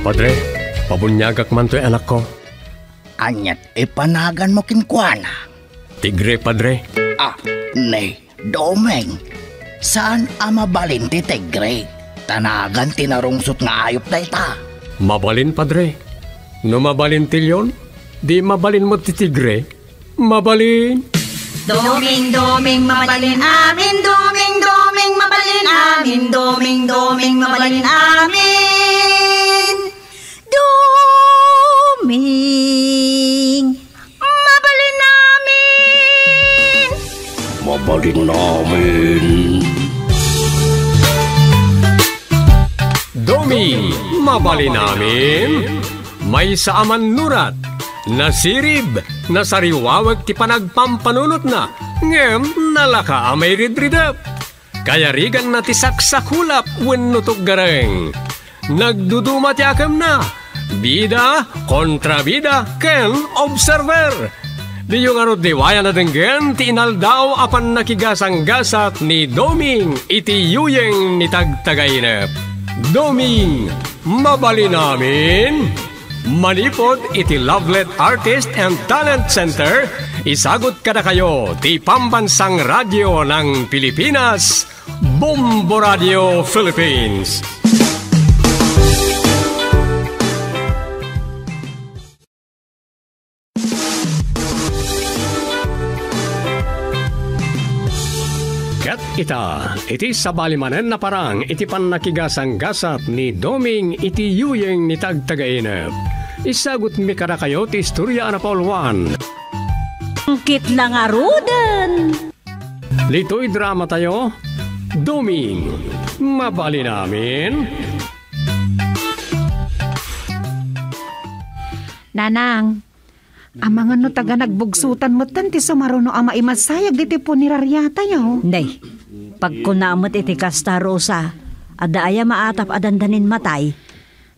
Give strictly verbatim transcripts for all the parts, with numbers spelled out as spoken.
Padre, pabuniagak man toy anakko. Aniat ipanaganmo kenkuana? Tigre, Padre. Ah, ni Doming, saan a mabalin ti tigre? Ta nagan ti narungsot nga ayup dayta. Mabalin, Padre. No mabalin ti leon, di mabalin met ti tigre. Mabalin. Doming, Doming, mabalin amin. Doming, Doming, mabalin amin. Doming, Doming, mabalin amin. Doming, mabalin amin. Mabalin amin. Doming, mabalin amin. Maysa a mannurat, nasirib, nasariwaweg ti panagpampanunotna, ngem nalaka a mairidridep. Kayariganna ti saksakulap wenno tuggareng. Nagduduma ti akemna, bida, kontrabida, ken observer. Diyo ngarud liwayan a denggen ti inaldaw a pannakigasanggasat ni Doming iti yuyeng ni Tagtagainep. Doming, mabalin amin. Manipud iti Lovelet Artist and Talent Center, isagut kadakayo ti Pambansang Radyo ng Pilipinas, Bombo Radio Philippines. Ket ita, iti sabali manen a parang iti pannakigasanggasat ni Doming iti yuyeng ni Tagtagainep, isagutmi kadakayo ti istorya a napauluan. Angkit la ngaruden. Ditoy dramatayo, Doming, mabalin amin. Nanang, amangan no taga nagbugsotan metten ti sumaruno a maimassayag ditoy punerariatayo. Nay, pagkuna met iti kasta, Rosa, adda aya maatap a dandanin matay?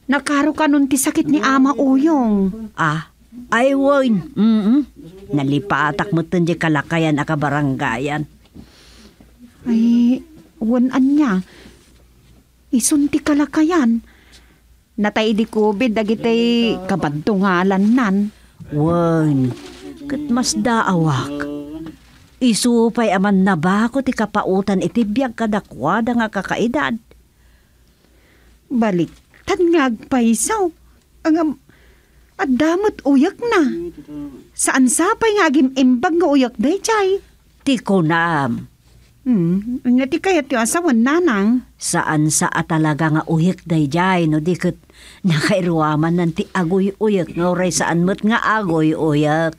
Nakaro kanon ti sakit ni Ama Uyong. Ah, ay wen. Mm. Nalipatak metten diay kalakayan a kabarangayan. Ay, wen ania. Isun ti kalakayan. Natay idi covid dagiti kabadto nga alannan. Wen, ket masdaawak. Isu pay a mannabako ti kapaotan iti biag kadakuada nga kakaedad. Baliktad nga agpayso. Ngem, adda met uyekna. Saan sa pay nga agim-imbag nga uyek daydiay? Ti kunam. Hmm, ania ti kayatyo a sawen, nanang? Saan sa a talaga nga uyek daydiay, no di ket nakairuamannan ti aguy-uyek nga uray saan met nga aguy-uyek.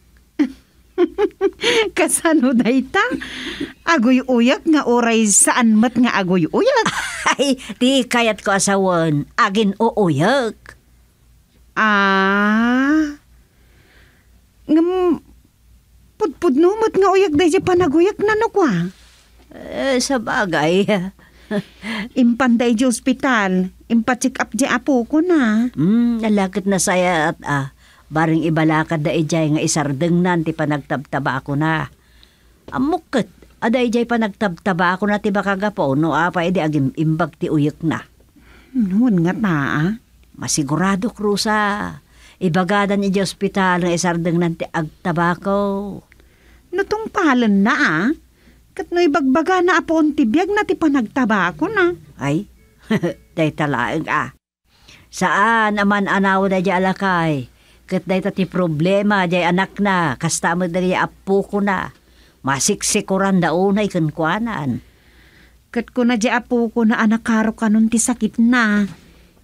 Kasano dayta? Aguy-uyek nga uray saan met nga aguy-uyek? Ay, ti kayatko a sawen, agin-uuyek. Ah. Ngem, pudpudno met nga uyek daydiay panaguyekna no kua? Eh, sabagay. Impanda idiay ospital, impacheck up diay apokona. Hmm, ala ket nasayaat a. Bareng ibalakadda idiay nga isardengnan ti panagtabtabakona. Ammok ket, adda idiay panagtabtabakona ti makagapu no apay idi agim-imbag ti uyekna. Wen ngata a? Masiguradok, Rosa. Ibagadan idiay ospital nga isardengnan ti agtabako. No tungpalenna a, ket no ibagbagana a puon ti biagna ti panagtabakona. Ay, dayta laeng a. Saan a man-anaw daydiay a lakay, ket dayta ti problema diay anakna, kasta met dagiti appokona. Masiksikoranda unay kenkuanan. Ket kuna diay appokona a nakaro kanon ti sakitna.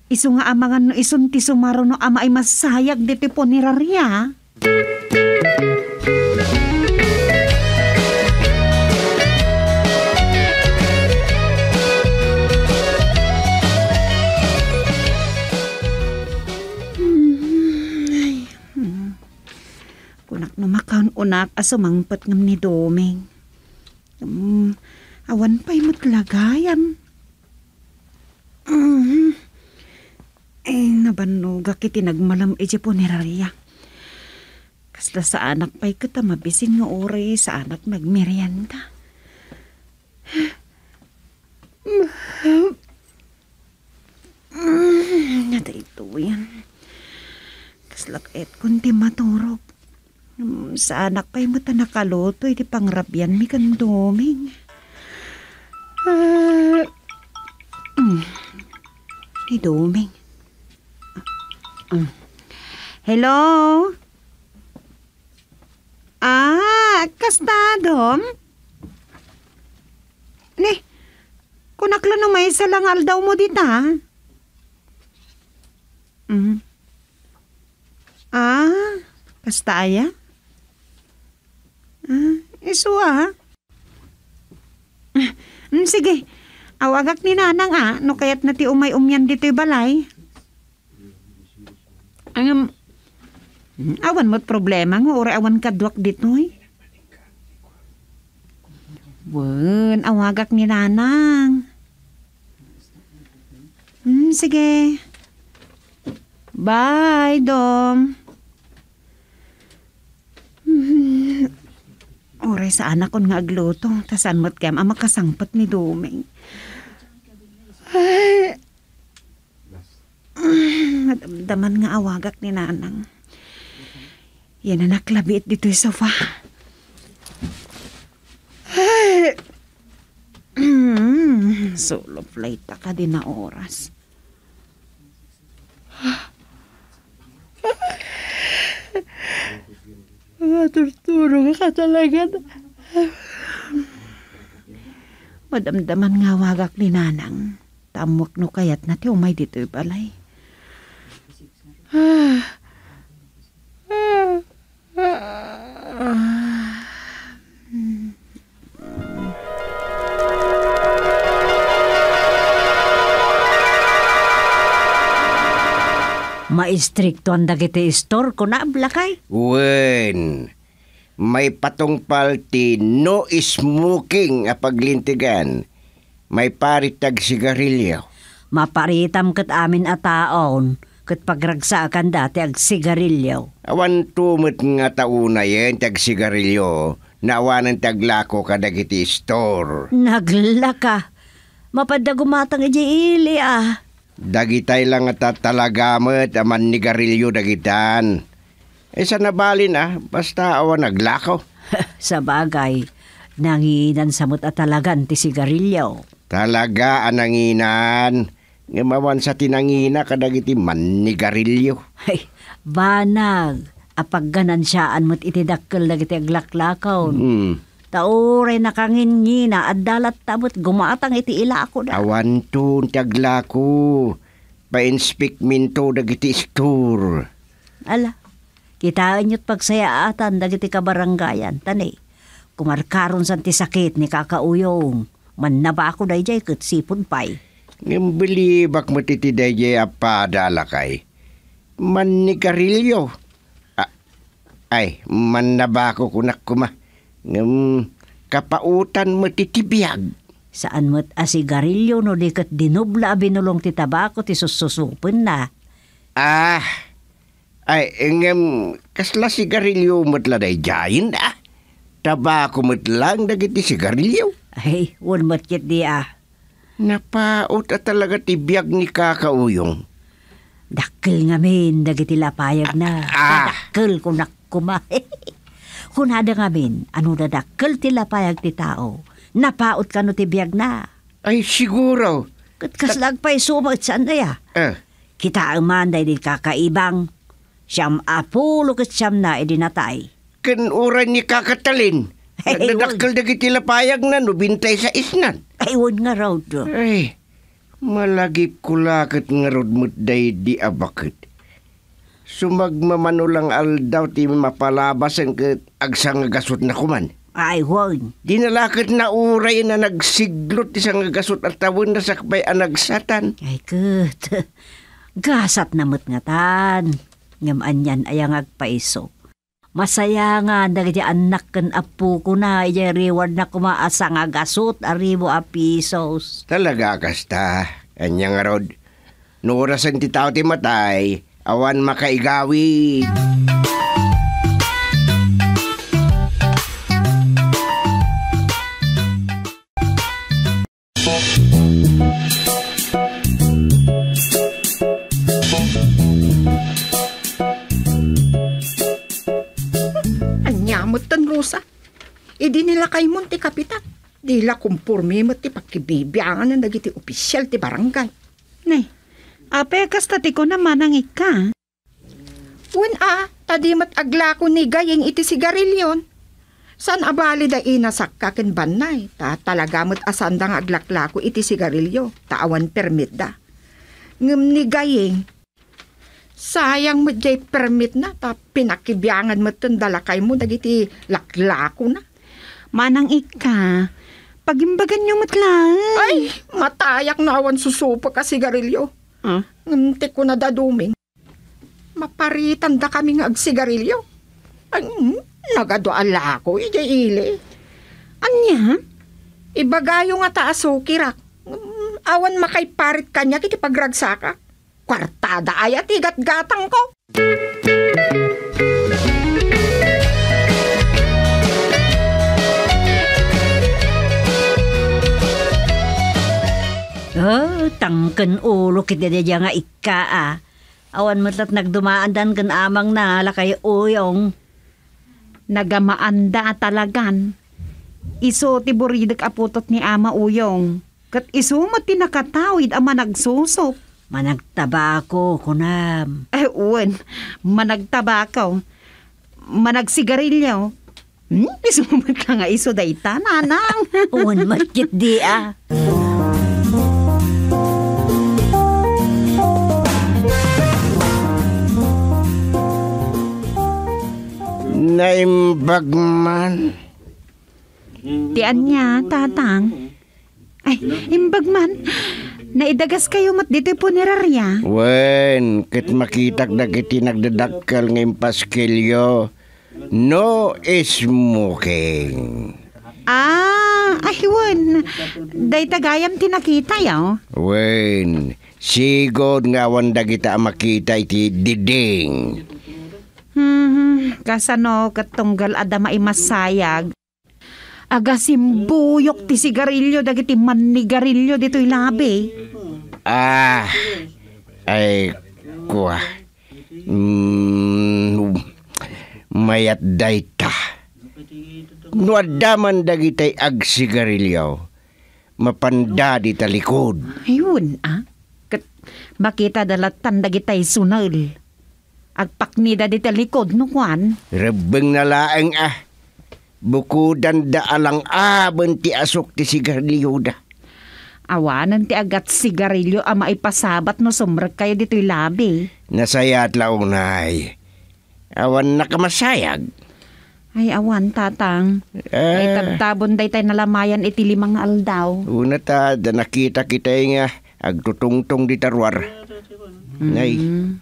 Isu nga amangan no isun ti sumaruno a maimassayag ditoy puneraria. Hmm, ay, hmm. Kunak no makaun-unak a sumangpet ngem ni Doming. Hmm, awan pay met lagayan. Mhm. Eh, nabannogak iti nagmalem iti puneraria. Kasla saanak pay ket a mabisin nga uray saanak nagmerienda. Laket kun ti maturog. Hmm, saanak pay met a nakaluto iti pangrabianmi ken Doming. Ah, mm, ni Doming. Mm. Hello? Ah, kasta, Dom? Ni, kunak la no maysa la nga aldawmo dita. Mm. Ah, kasta aya? Ah, isu a. Mm, sige. Awagak ni Nanang a, no kayatna ti umay-umian ditoy balay. Ngem, awan met problema nga uray awan kaduak ditoy. Wen, awagak ni Nanang. Hmm, sige. Bye, Dom. Hmm. Uray saanakon nga agluto, ta saan met gayam a makasangpet ni Doming. Ay. Madamdaman nga awagak ni Nanang. Yananak labiit ditoy sofa. Ay. Solo flight ta kadi na oras. Mga torturo ka talaga. Madamdaman nga awagak ni Nanang. Tamok no kayatna ti umay ditoy balay. Ah. Ah. Ah. Hmm. Maistriktuan dagiti istor, kunam, lakay? Wen. Maipatungpal ti no smoking a paglintegan. Maiparit ti agsigarilio. Maparitam ket amin a taon, ket pagragsakanda ti agsigarilio. Awanto met ngata unayen ti agsigarilio, no awanen ti aglako kadagiti istor. Naglaka. Mapadda gumatang idiay ili a. Dagitay la ngata talaga met a mannigarilio dagitan. Ay, saan a balin a, basta awan aglako. Sabagay, nanginan sa met a talagan ti sigarilio. Talaga a nanginan, ngem awan sa ti nangina kadagiti mannigarilio. Ay, banag, a pagganansiaan met iti dakkel dagiti aglaklakaw. Hmm. Ta uray nakangingina, adda latta met gumatang iti ilakoda. Awanton ti aglako. Painspekminto dagiti istor. Ala, kitaenyo ti pagsayaatan dagiti kabarangayan, ta ne, kumarkaronsan ti sakit ni Kaka Uyong. Mannabako daydiay ket sipud pay. Ngem bilibak met iti daydiay a pada, lakay. Mannigarilio. A-, ay, mannabako kunak koma. Ngem, kapaotan met iti biag. Saan met a sigarilio no di ket dinubla a binulong ti tabako ti sussusupenna. Ah, ay, ngem, kasla sigarilio met la daydiayen, a? Tabako met lang dagiti sigarilio. Ay, wen met ketdi, a. Napaot a talaga ti biag ni Kaka Uyong. Dakkel ngamin dagiti lapayagna. Ah, ah. Dakkel kunak koma. Kunada ngamin, a no dadakkel ti lapayag ti tao, napaot kano ti biagna. Ay, siguro. Ket kasla agpayso met saan aya? Ah. Kitaem man daydi Kaka Ibang. Siam a pulo ket siamna idi natay. Ken uray ni Kaka Talin. Ay, nadakkel dagiti lapayagna no bintay saisnan. Ay, wen ngarud. Ay, malagipko la ket ngarud met daydi a baket. Sumagmamano lang aldaw ti mapalabasen ket agsangagasutna koman. Ay, wen. Dinala ket nauray a nagsiglot ti sangagasut a tawenna sakbay a nagsatan. Ay, ket. Gasatna met ngatan. Ngem anian aya nga agpayso? Masayangan dagiti annak ken appokona idiay rewardna koma a sangagasut a ribu a pisos. Talaga a kasta? Ania ngarud? No orasen ti tao ti matay, awan makaigawid. Idi ni lakaymon ti kapitan, di la komporme met ti pakibibiangan dagiti opisial ti barangay. Nay, apay a kasta ti kunam, Manang Ikka? Wen a, ta di met aglako ni Gayeng iti sigarilyon. Saan a bali da inasakka ken bannay, ta talaga met a saanda nga aglaklako iti sigarilyo, ta awan permitda. Ngem ni Gayeng, sayang met jay permitna, ta pinakibiangan met ken da lakaymo dagiti laklakona. Manang Ikka, pagimbaganyo met laeng. Ay, matayak no awan susupek a sigarilyo. Ah? Ngem ti kuna da Doming, maparitandakami nga agsigarilyo. Ay, mm, nagadu a lako idiay ili. Ania? Ibagayo ngata a sukirak. Mm, awan makaiparit kaniak iti pagragsakak. Kuartada aya ti gatgatangko? Oh, tangken ulo kiti daydiay nga ikka a. Awan met la't nagdumaandan ken amangna, lakay Uyong. Nagamaanda a talagan. Isu ti buridek a putot ni Ama Uyong. Ket isu met ti nakatawid a managsusup. Managtabako, kunam. Eh, wen, managtabako. Managsigarilyo. Hmm? Isu met la nga isu dayta, nanang. Wen met ketdi a. Naimbag man. Ti ania, tatang? Ay, imbag man. Naidagaskayo met ditoy punerarya? Wen, ket makitak dagiti nagdadakkel nga impaskilyo. No smoking. Ah, ay, wen. Dayta gayam ti nakitayo. Wen, sigud nga awan dagita a makita iti diding. Hmm, kasano ket tunggal adda maimasayag? Agasimbuyok ti sigarilyo dagiti mannigarilyo ditoy labi. Ah, ay, kua. Mm, mayat dayta. No adda man dagitay agsigarilyo, mapanda dita likod. Ayun, ah. Ket makitada lattan dagitay sunel. Agpaknida dita likod no kuan. Rebbengna laeng a. Bukodanda a lang-aben ti asuk ti sigarilyoda. Awanen ti agat sigarilyo a maipasabat no sumrekkayo ditoy labi. Nasayaat la unay. Awan nakamasayag. Ay, awan, tatang. Ah. Ay, tabtabon daytay nalamayan iti lima nga aldaw. Una ta, da nakita kitay nga agtutungtong dita ruar. Mm. Nay,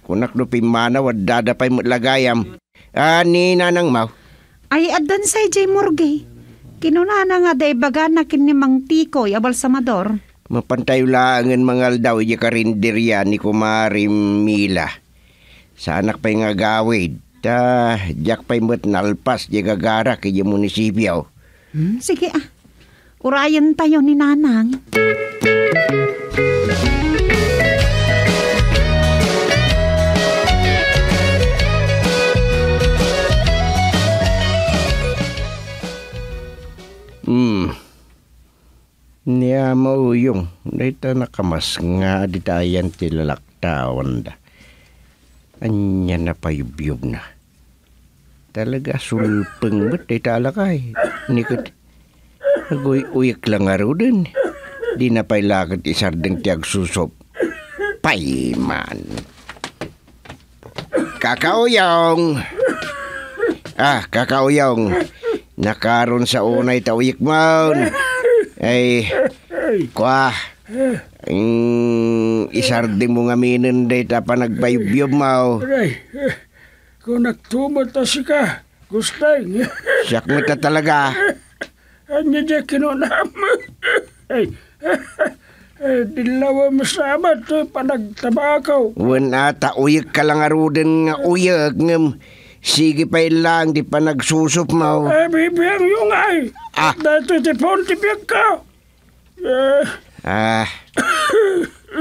kunak no pimmanaw, addada pay met la gayam. Ah, ni Nanang Mau? Ay, addan sa idiay morgue. Kinunana nga adda ibagana ken ni Mang Tikoy a balsamador. Mapantayo laengen mangaldaw idiay karinderya ni Kumare Mila. Saanak pay nga agawid, ta diak pay met nalpas diay gagarak idiay munisipio. Hmm, sige, ah. Urayentayo ni Nanang. Hmm. Ni Ama Uyong, dayta nakamasnga a ditayan ti lalaktawanda. Ania napayubyobna? Talaga, sulpeng met dayta a lakay. Ni ket, aguy-uyek la ngaruden. Dina pay la ket isardeng ti agsusup. Pay man. Kakauyong. Ah, Kakauyong. Nakaron sa unay ta uyekmon. Ay, kua. Mm, isardengmo ngaminen dayta panagpayubyobmo. Aray, eh, kunakto met a sika, Gusteng. Siak met a talaga. Ania diay kinunam? Ay, eh, dillawem sa amat ti panagtabako. Wen a, ta uyekka la ngaruden nga uyek, ngem sige pay laeng ti panagsusupmo. Eh, bibiangyo ngay. Ah. Daytoy ti puon ti biagko. Eh. Ah.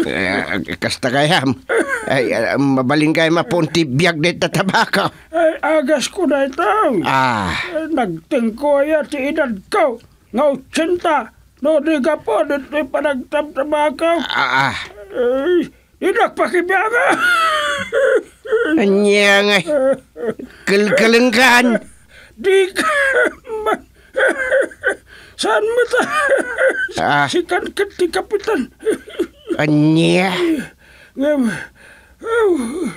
Eh, kasta gayam. Ay, ah, mabalin kay mapuon ti biag dayta tabako. Ay, agas ko dayta. Ah. Ay, nagtengko aya ti edadko nga ochenta. No, di gapu ditoy panagtabtabako. Ah, ah. Ay, dinak pakibianga. Ania nga, kelkelengkan. Di ka man. Saan mo ta? Ah. Sikan ket ti kapitan. Ania? Ngem, aw,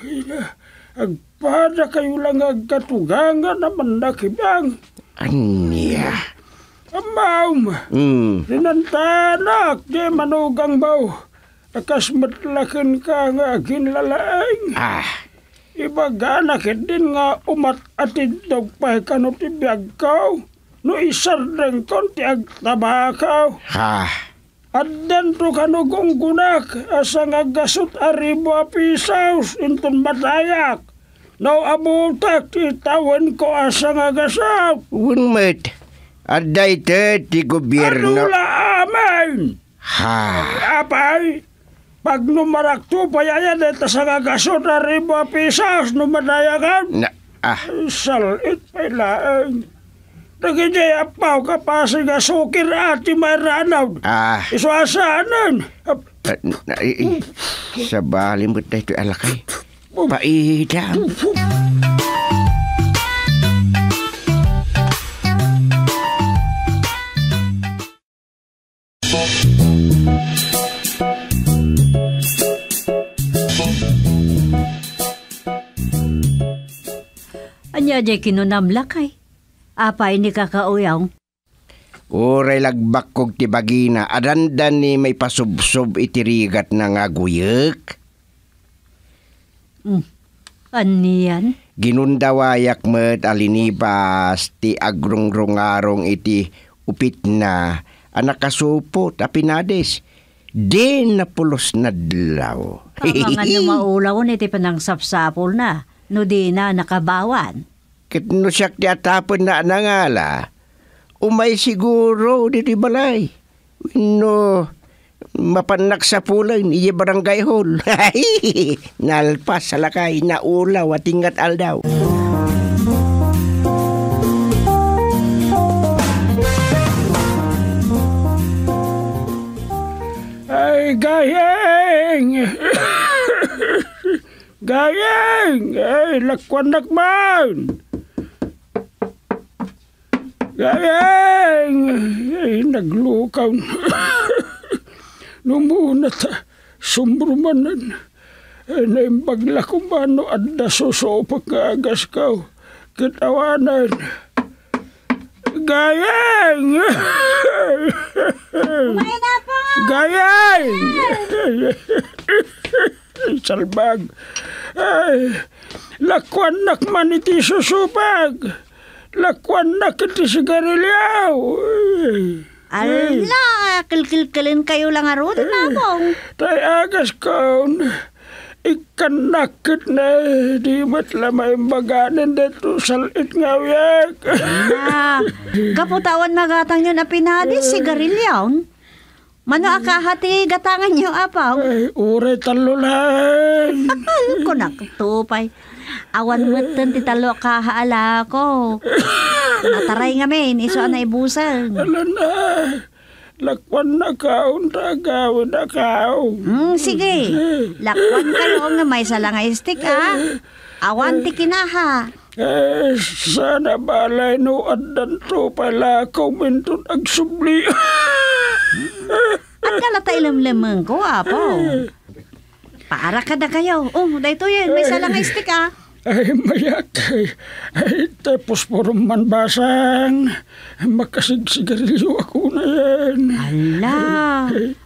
ina, agpada kayo lang agkatugangan a mannakibang. Ania? Amam, Hmm. Rinantanak, di manugang mo. Akas met la kenka nga aginlalaeng. Ah. Ibagana ketdin nga umat-atiddog pay kano ti biagko no isardengkon ti agtabako. Ha? Addanto kano gunggonak a sangagasut a ribu a pisos inton matayak. No abutak ti tawenko a sangagasut. Wen met, adda ited ti gobierno. Ano la amin? Ha? Apay, pagnumarakto pay aya dayta sangagasut a ribu a pisos no madayakan? Na, ah. Sal-it pay laeng. Dagiti appaw kapasig a sukir a ti mairanaw. Ah. Isu a saanen. Ap- Ah, na, i, i, sabali met daytoy a lakay. Paidam. Ania diay kinunam, lakay? Apay ni kakauyaw? Uray lagbakkog ti bagina, adanda ni maipasubsob iti rigatna nga aguyek? Hmm. Anian? Ginundawayak met a linibas ti agrungrungarong iti upitna a nakasupot a pinadis. Di napulos nadlaw. Amangan no maulawen iti panangsapsapulna, no dina nakabawan. Ket no siak ti atapenna a nangala, umay siguro ditoy balay. Wenno, mapannak sapulen idiay barangay hall. Nalpas a lakay, naulaw a tingngat aldaw. Ay, gayeng! Gayeng! Ay, lakuannak man! Gayeng! Ay, naglukaw. Numuna ta, sumrumanen. Ay, naimbag la koma no adda susupek nga agasko. Ket awanen. Gayeng! Kumain na po! Gayeng! Salbag. Ay, lakuannak man iti susupek. Lakuannak iti sigarilio. Ay. Ala, kelkelkelenkayo la ngarud, Among. Tay agaskon, ikkannak ket ne, di met la maimbaganen daytoy sal-it nga awiak. Ala, gapu ta awan nagatangyon a pinadis, sigarilyon. Mano a kaha ti gatanganyo, Apo? Ay, uray tallo laeng. Kunak to pay. Awan metten ti tallo a kaha a lako. Nataray ngamin, isu a naibuseng. Ala na. Lakuannakaon ta agawid a kao. Hmm, sige. Lakuankayo nga maysa la nga istik, a. Awan ti kinaha. Eh, saan a balay no addanto pay lakom inton agsubli. Adda la ta ilemlemengko, Apo. Para kadakayo. Oh, daytoy, eh, maysa la nga istik, a. Ay, mayak. Ay, ay, tay posporom man basang. Makasigsigarilyo ako na yan. Ala,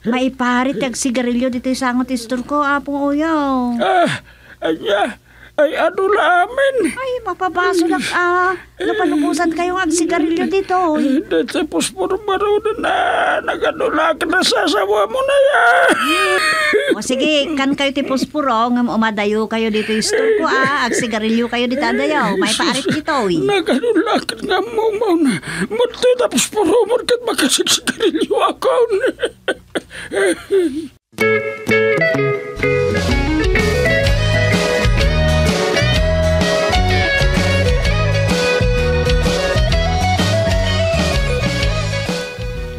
maiparit ti agsigarilyo ditoy sango ti istorko, Apong Uyaw. Ah, anya? Ay, adu la amin. Ay, mapabasolak, a. Napalubosankayo nga agsigarilyo ditoy. Ay, daytoy posporom ngaruden a nagadu la ket nasasawamon aya. O sige, ikkankayo ti posporo, ngem umadayokayo ditoy istorko, a. Agsigarilyokayo dita adayo. Maiparit ditoy. Nagadu la ket nga ammom. Madtoy ta posporomon ket makasigsigarilyo akon.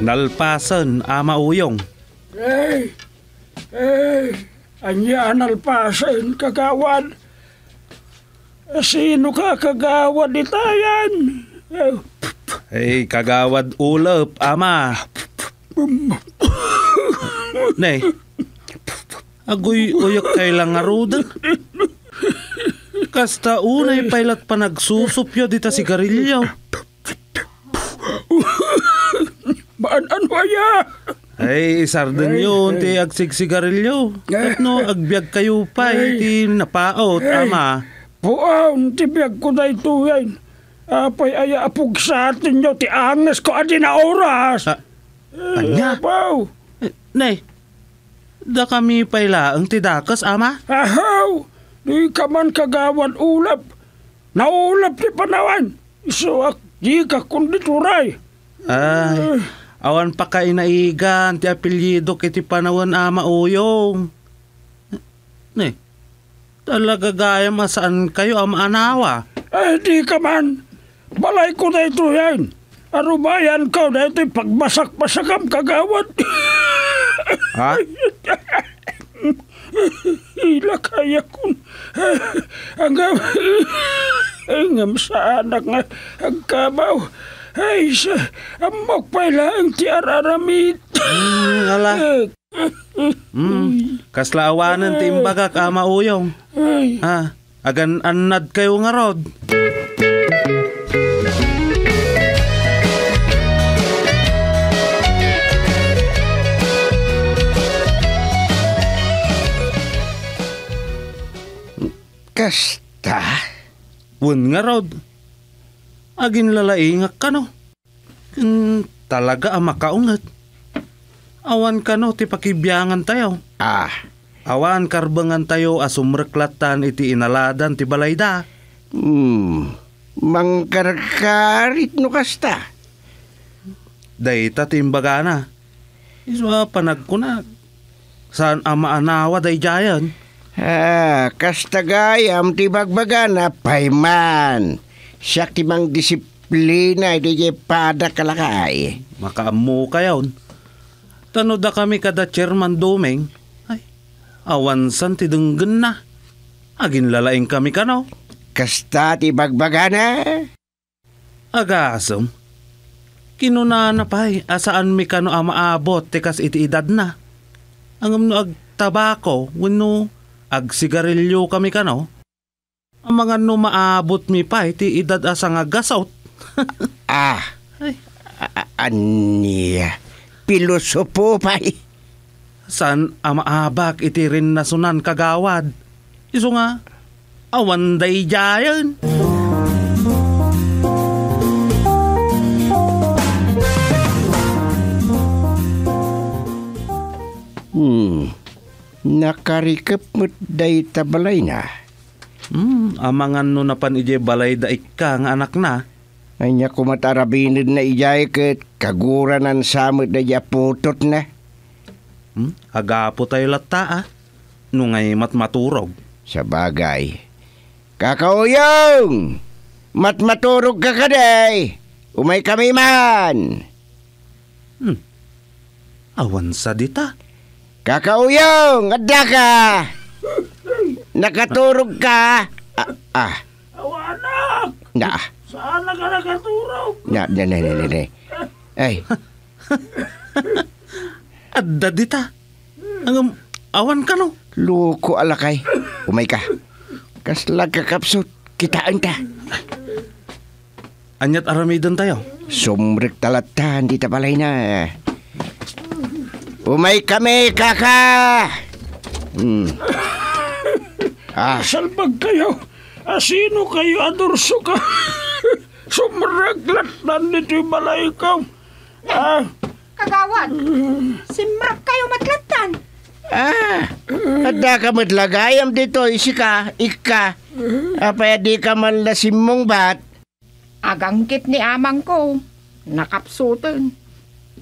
Nalpasen, Ama Uyong. Ay, ay, ania a nalpasen, kagawad? Sino ka, kagawad, itayan? Ay, kagawad Ulep, Ama. Ne, aguy-uyek kay la ngaruden. Kasta unay pay lat panagsusupyo dita sigarilyo. Maan-ano aya? Ay, isardenyo ti agsigsigarilyo. Tapno agbiag kayo pay ti napaot, Ama. Puon ti biagko daytoyen. Apay aya a pugsatenyo ti angesko a di naoras? Ah, ania? Apaw. Eh, ne, dakami pay laeng ti dakes, Ama? Ahaw! Dika man, kagawad Ulep. Naulep ti panawen. Isuak, dika konditoray. Ay, awan pakainaigan ti apelyidok iti panawen, Ama Uyong. Ne, talaga gayam a saan kayo a maanawa. Ay, dika man. Balayko daytoyen. Arubayanko daytoy pagbasakbasakam, kagawad. Ha? Ila kayakon. Ngem, ngem saanak nga agkabaw. Ay, sa, ammok pay laeng ti ar-aramid. Hmm, ala. Hmm, kasla awanen ti imbagak, Ama Uyong. Ay. Ha? Agan-annad kayo ngarud. Kasta? Wen ngarud. Aginlalaingak kano. Ken talaga a makaunget. Awan kano ti pakibiangantayo. Ah. Awan karbengantayo a sumrek lattan iti inaladan ti balayda. Hmm. Mangkarkarit no kasta. Dayta ti imbagana. Isu a panagkunak. Saan a maanawa daydiayen? Ah, kasta gayam ti bagbagana pay man. Siak ti mangdisiplina iti diay padak a lakay. Makaammo kayon. Ta no dakami kada Chairman Doming, ay, awan san ti denggenna. Aginlalaing kami kano. Kasta ti bagbagana. Agasem, kinunana pay a saanmi kano a maabot ti kas iti edadna. Ngem no agtabako wenno agsigarilio kami kano, amangan no maabotmi pay ti edad a sangagasut. Ah. Ay. A-, a-, ania? Pilosopo pay. Saan a maabak iti rinnasonan, kagawad. Isu nga, awan daydiayen. Hmm. Nakarikep met dayta balayna. Hmm, amangan no napan idiay balayda ikka nga anakna. Ania koma ti arabinedna idiay ket kaguranan sa met daydiay a putotna? Hmm? Agaputayo latta, a, no ngay matmaturog. Sabagay. Kaka Uyong! Matmaturogka kadi? Umaykami man! Hmm. Awan sa dita. Kaka Uyong, adda ka? Nakaturog ka? Ah, ah. Awanak! Na. Saan ka nakaturog? Na, na, na, na, na, na. Ay. Adda dita. Ngem, awan kano? Loko a lakay. Umayka. Kasla kakapsut. Kitaenta. Aniat aramidentayo? Sumrekta lattan dita balayna. Umaykami, kaka! Hmm. Ah. Salbag kayo. Asino kayo a durso ka? Sumrek lattan ditoy balayko. Ah. Kagawad, simrek kayo met lattan. Ah, adda ka met la gayam ditoy, sika, ikka. Apay a di ka man la simmungbat? Aganggit ni amangko, nakapsuten.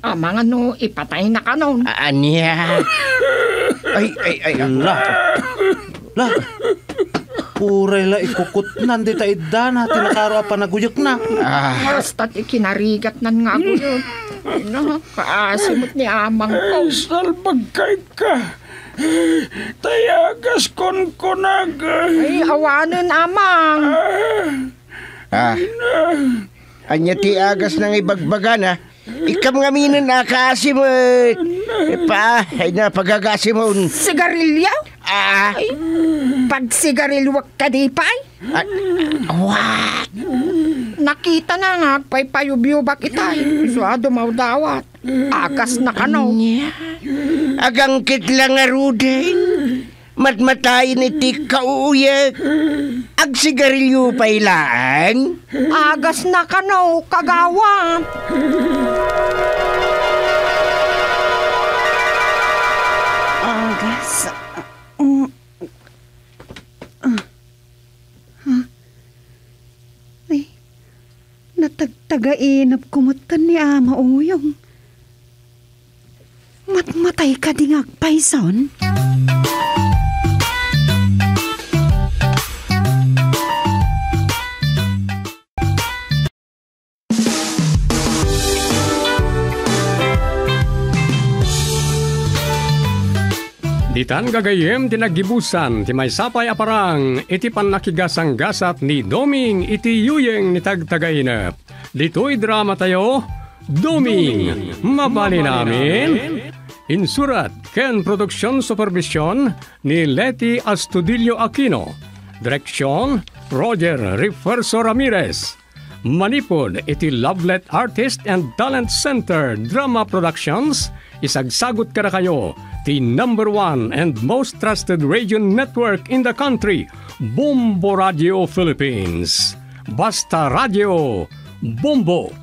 Amangan no ipatayna kanon. A-, ania? Ay, ay, ay, ay. La. La. Uray la ikukutnan dita iddana, ti nakaro a panaguyekna. Ah. Basta ti kinarigatnan nga aguyek. Ay, na, kaasi met ni amang ko. Ay, salbagkayka. Tay agas kunkunag. Ay, awanen, amang. Ah. Ah. Ania ti agas nga ibagbagana? Ikam ngaminen a kaasi met. Pa, ay na, pagagasimon. Sigarilyo? Ah. Ay, pagsigarilyoak kadi pay? Ah, what? Nakita na nga agpaypayubyubak itay. Isu a dumawdawat. Agas na kano. Ania? Agangkit lang ngaruden. Matmatayen iti kauyek. Agsigarilyo pay laeng. Agas na kano, kagawad. Agas. Mm. Ah. Ha? Ay, natagtagainep ko met ni Ama Uyong. Matmatay kadi nga agpayson? Ditan gagayyem ti naggibusan ti maysa pay a parang iti pannakigasanggasat ni Doming iti yuyeng ni Tagtagainep. Ditoy dramatayo, Doming, Mabalin Amin. Insurat ken production supervision ni Leti Astudillo Aquino. Direksyon, Roger Refuerzo Ramirez. Manipud iti Lovelet Artist and Talent Center Drama Productions, isagsagut kadakayo ti number one and most trusted radio network in the country, Bombo Radio Philippines. Basta Radio, Bombo!